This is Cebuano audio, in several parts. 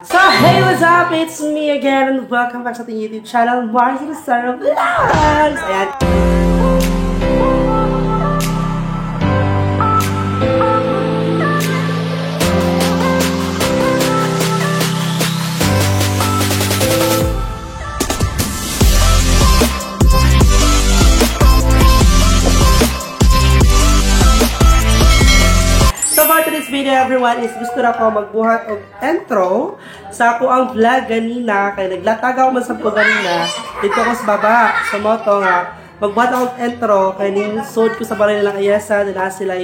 So, hey, what's up? It's me again and welcome back sa ating YouTube channel, Marcy Lucero Vlogs! Ayan. So for today's video, everyone, is gusto na ko magbuhat og intro sa ako ang vlog ganina kay naglatag ako man sa ko ganina dito ko sa baba. So mo to nga magbuhat ako og intro kay ning sud ko sa balay nilang Ayesa na sila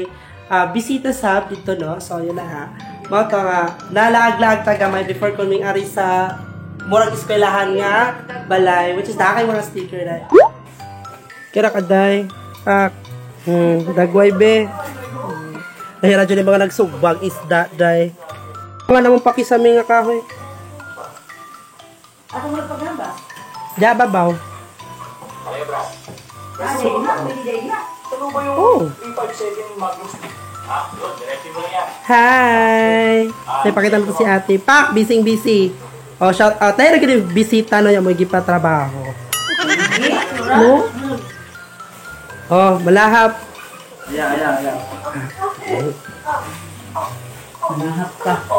bisita sa dito, no. So yun na ha. Mo to nga nalaag-laag ta gamay before ko ming ari sa murag eskwelahan nga balay, which is na kay mga sticker na. Kira kaday. Pak. Dagway be. Dahil radyo ni mga nagsugbang isda, day. Mga namang pakisami nga kahoy. Ako mo nagpaghamba? Diya babaw. Oh. Hi! May pakita na po si ate. Pak! Busy busy. Oh, shout out. Tayo na bisita no yung may gipatrabaho. No? Oh, malahap. Yeah.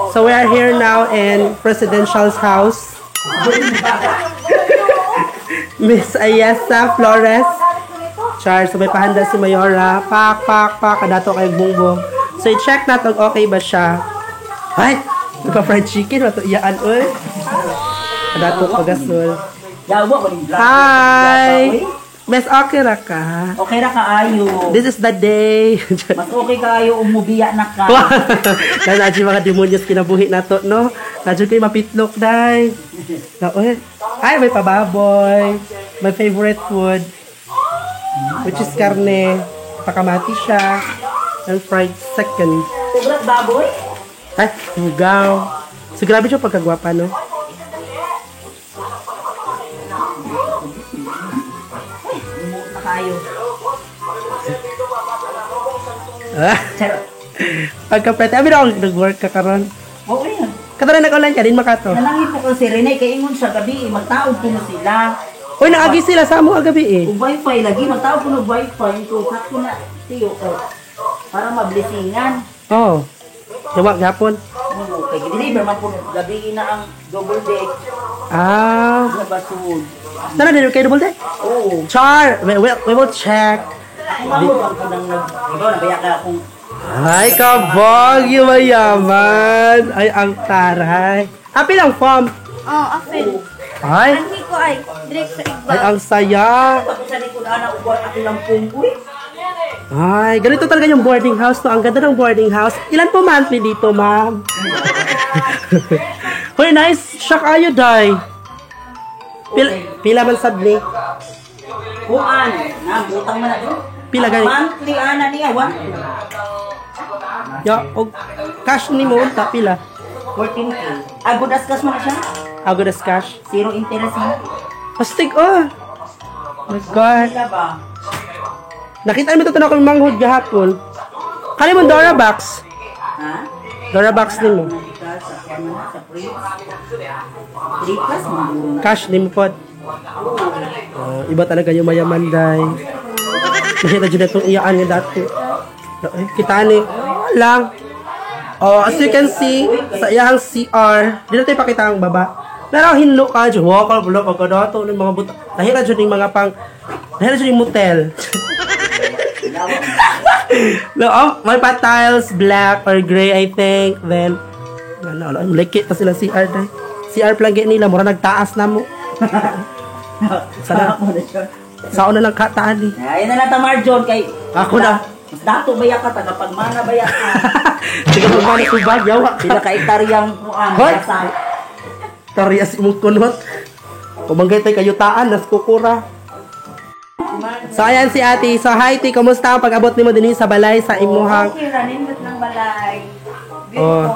So we are here now in Presidential's house. Miss Ayesa Flores. Char, so may pahanda si Mayora. Pak, pak, pak. Kadato kay bungbong. So i-check natin okay ba siya. Ay! Nagpa-fried chicken. Wato iyaan, uy. Kadato pagasol. Hi! Miss, okay ra ka? Okay ra kaayo. This is the day. Mas okay kaayo umubiya na ka. Nadyo mga demonyos kinabuhi na to, no? Nadyo kayo mapitlok, day. Ay, may pababoy. My favorite food. Which is karne. Pakamati siya. And fried second. Ugrap baboy? Ay, hugaw. So, grabe siya pagkagwapa, no? Kayo. Pagka-prete, abi na ako nag-work ka karon. Oo yan. Katara nag-online ka din makato. Nalangin po ko si Rene kay ingon siya gabi, magtaod kuno sila. Uy, naagi sila sa amo agabi eh. Ug wifi lagi, magtaod kuno wifi ko sakto na tiyo ko para mablessingan. Oo. Yawa gapon. Oo, kay deliver man kuno gabi na ang double deck. Ah. Basud. Tara, deliver kay double deck? Oo. Char, we will check. Ay, kabog, yung mayaman. Ay, ang taray. Apil ang form. Oo, apil. Ay. Anhi ko ay, direct sa Igbal. Ay, ang saya. Ay, ganito talaga yung boarding house, no? Ang ganda ng boarding house. Ilan po monthly dito, ma'am? Hoy, nice. Shock ayo, day. Pila man sabli? Kuan, na butang man na do. Pila gani? Monthly ana niya, 1. Ya, og cash ni mo unta pila? 14K. Ah, good as cash man siya. Ah, good as cash. Zero interest mo. Astig oh. My God. Pila ba? Nakita mo ito na akong manghod gahapon. Kani mo Dora box? Ha? Dora box nimo. Sa 3 plus mo. Cash nimo pod. Iba talaga yung mayaman, day. Nakita dyan itong iyaan niya dati. Ay, kita ni. Lang. Oh, as you can see, sa iyang CR, di natin ipakita ang baba. Pero hinlo ka dyan. Wow, kalabulok, ang ganoto, ng mga buta. Nahira dyan yung mga pang, nahira dyan yung motel. No, oh, may pa-tiles, black or gray, I think. Then, ano, likit pa sila CR, day. CR plangge nila, mura nagtaas na mo. Sana, sao na lang kataan eh. Ayun na lang tamar John kay ako na. Mas dato baya ka, tagapagmana baya ka. Tagapagmana subag, yawa ka. Sila ka itaryang kuan. Hoy! Taryas imong kunot. Kumanggay tayo kayutaan, nas kukura. So ayan si ate. So hi ate, kumusta ang pag-abot nimo dinhi sa balay sa imuhang? Okay, ranin ng balay. Oh.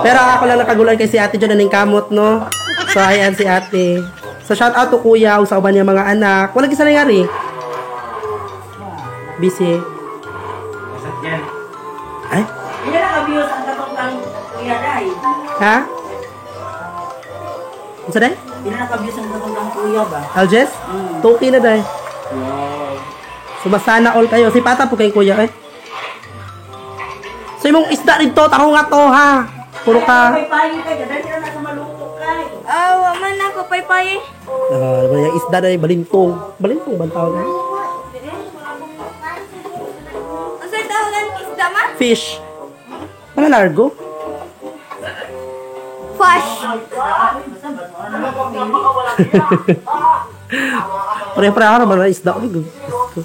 Pero ako lang nakagulan kay si ate dyan aning kamot, no? So ayan si ate. So shout out to kuya sa uban niya mga anak. Wala gisa nangyari. Busy. Ay? Hindi na ka-views ang katong kang kuya day. Ha? Unsa day? Pila na ka-views ang katong kuya ba? Aljes? 2K na day. Sumasana all kayo. Si Pata po kay kuya eh. So imong isda dito, tarong nga to ha. Puro ka. Paypay kay dali na sa maluto kay. Ah, wa man ako paypay. Ah, uh, yung isda na yung balintong. Balintong ba ang tawag na? Unsa tawagan isda man? Fish. Wala largo. Fish. Pareho-pareho naman na isda. Ay, Diyos ko.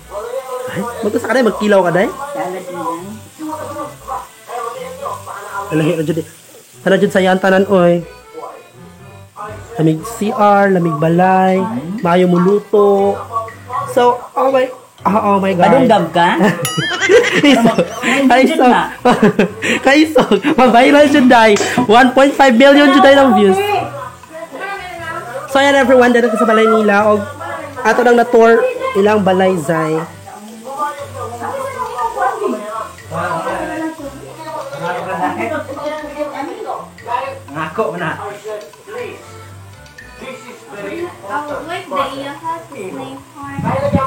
Ay, magkasa ka na, magkilaw ka na. Salad nila. Lahi na dyan eh. Tana dyan sa yan, tanan, oy. Lamig CR, lamig balay, maayo mo luto. So, oh my God. Padungdam ka? Kaisog. Kaisog. Kaisog. Ma-viral dyan day. 1.5 million dyan day ng views. So, ayan everyone, dito sa balay nila. Og, ato nang na-tour ilang balay zay. Ngako na. I would like the iya hat name heart.